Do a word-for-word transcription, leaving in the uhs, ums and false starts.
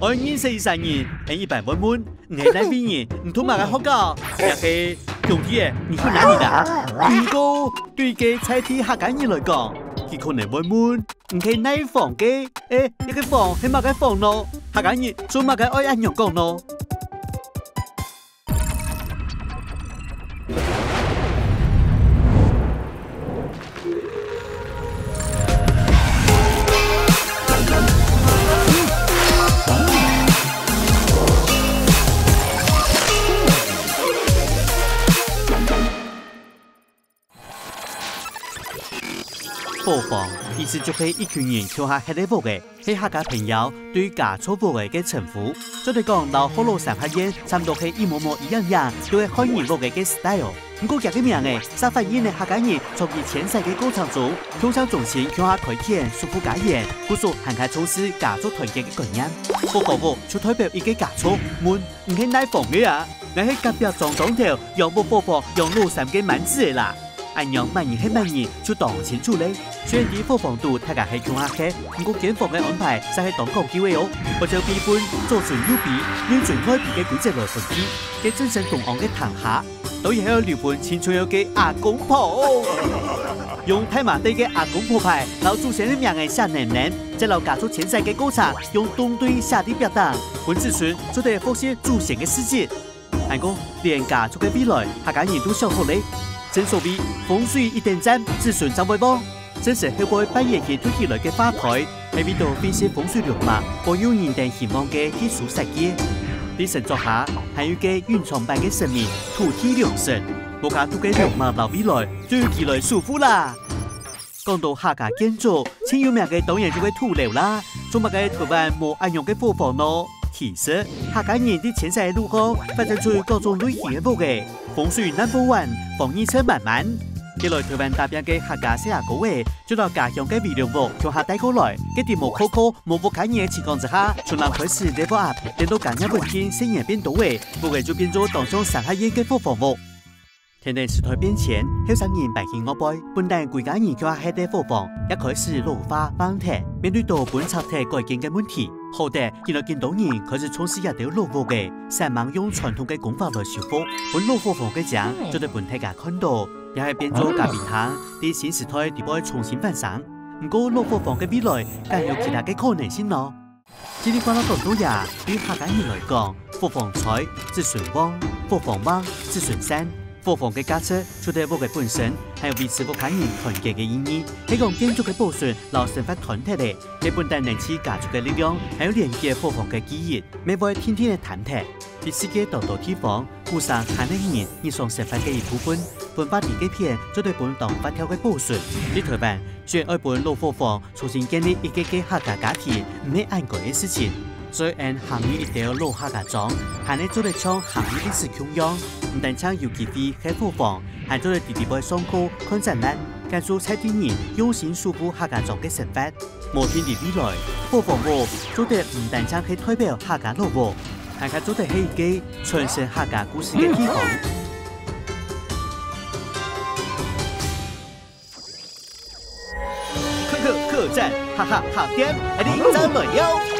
愛認識一儕人，𠊎一般會問：「你係哪位人？你讀麼个學校？」也係：「兄弟仔，你去哪裡啦？」毋過，對該在地客家人來講，佢可能會問：「你係哪房个？」欸，這个房係麼个房呢？客家人做麼个愛恁樣講呢？ 伙房，意思就係一群人共下歇个屋仔，係客家朋友對家族屋仔个稱呼。做得講，摎福佬三合院差毋多係一模模一樣樣，都係漢人屋仔个style。毋過，佢个名仔，嗄反映了客家人長期遷徙个過程中，共生共存、共下開田、守護家園，故所還較重視家族團結个觀念。伙房屋就代表一个家族，問：「你係哪房个啊？」𠊎係隔壁莊莊頭，楊屋伙房楊老三个滿子仔啦。 恁樣麼人係麼人就當清楚了。雖然知伙房肚大家係共下歇，毋過間房个安排嗄係當講究个哦。愛照輩分左脣右卑、內脣外卑个規則來分配，該正身中央个廳下，當然係愛留分盡重要个阿公婆哦。用大麻底个阿公婆牌，摎祖先个名仔寫淰淰，再摎家族遷徙个過程用洞對寫在壁頂，分子孫做得複習祖先个事蹟。 還過，連家族个未來，客家人都想好了。正所謂，風水一等站，子孫正會旺。正式後背半圓形凸起來个花台，係為著會食風水龍脈，保佑人丁興旺个特殊設計。在神桌下，還有一個隱藏版个神明——土地龍神，屋下肚个龍脈摎未來，就由佢來守護啦。 講到客家建築，盡有名个當然就係土樓啦。做麼个臺灣無恁樣个伙房呢？其實，客家人在遷徙个路項，發展出各種類型个屋仔，風水number one，防疫策滿滿。這來臺灣打拚个客家細阿哥仔，就摎家鄉个圍龍屋共下帶過來，該在無靠靠、無屋下人个情況之下，從零開始level up，等到家業穩定，細人變多仔，屋仔就變做當像三合院个伙房屋。 天頂時代變遷，後生人搬去外背，本旦歸家人共下歇个伙房，也開始老化、䟘忒，面對著分拆忒改建个問題。好得，近來更多人開始重視這兜老屋仔，煞猛用傳統个工法來修復，分老伙房个靚做得分大家看著，也係變做嘉賓廳，在新時代裡背重新翻生。毋過，老伙房个未來，敢有其他个可能性呢？ 嘰里呱啦講到這，對客家人來講，伙房衰，子孫旺；伙房旺，子孫散。伙房个價值，除忒屋个本身，還有維持屋下人團結个意義，係講建築个保存摎生活團結个，係本旦能聚家族个力量，還有連結伙房个記憶，乜會定定仔坍忒。在世界當多地方，古城還係人日常生活个一部分，文化裡个片做得分當活跳个保存。在臺灣， 雖然愛分老伙房重新建立一個個客家家庭，毋係恁該个事情。所以𠊎行入一兜老客家莊，還係做得像行入歷史共樣，毋單淨有機會歇伙房，還做得在裡背上課、看展覽，感受在地人用心守護客家莊个生活。無定在未來，伙房屋做得毋單淨係代表客家老屋，還較做得係一個傳承客家故事个地方。 客客客棧，哈哈哈店，𠊎等正來尞。